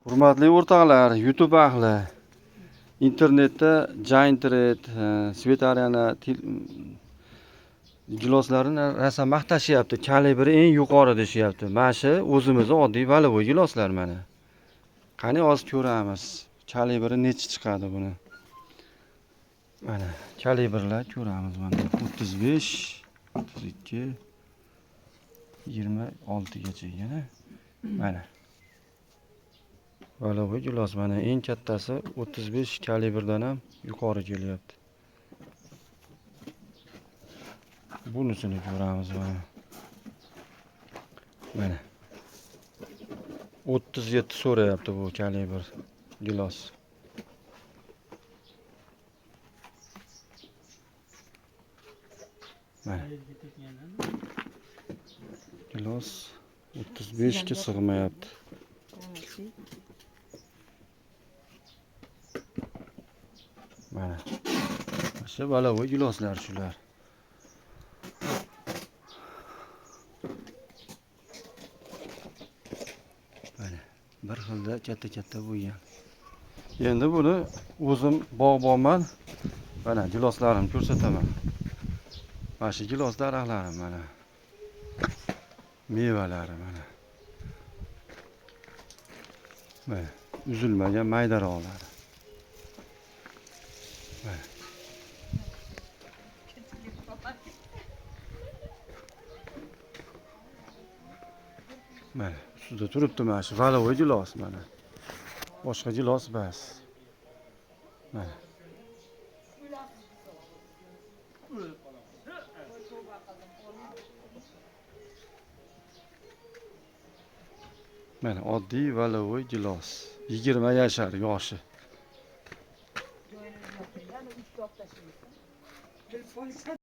Hurmatli o'rtoqlar, YouTube ahli, internetda Giant Red, Svetariana giloslarini rosa maqtashyapti. Kalibri eng yuqori deyishyapti. Mana shu o'zimizni oddiy валовой giloslar mana. Qani hozir ko'ramiz. Kalibri nechi chiqadi buni. Mana kalibrlar ko'ramiz mana 35, 32, 26 gacha ekan. Mana. Валовой gilos mana eng kattasi 35 kalibrdan ham yuqori kelyapti. Bunisini ko'ramiz mana. Mana. 37 so'rayapti bu kalibr gilos. Mana. Gilos 35 ga sig'mayapti. Mana. Shu валовой giloslar shular. Mana bir xilda katta-katta bo'lgan. Endi buni o'zim bog'bonman. Mana giloslarimni ko'rsataman. Mana shu gilos daraxtlarim mana. Mevalari mana. Mana uzilmagan maydaroqlari. Mana. Mana ustida turibdi mana shu валовой gilos mana. Boshqa gilos bas. Mana. Mana oddiy валовой gilos. 20 yashar yoshi. Joyini yo'q. Uch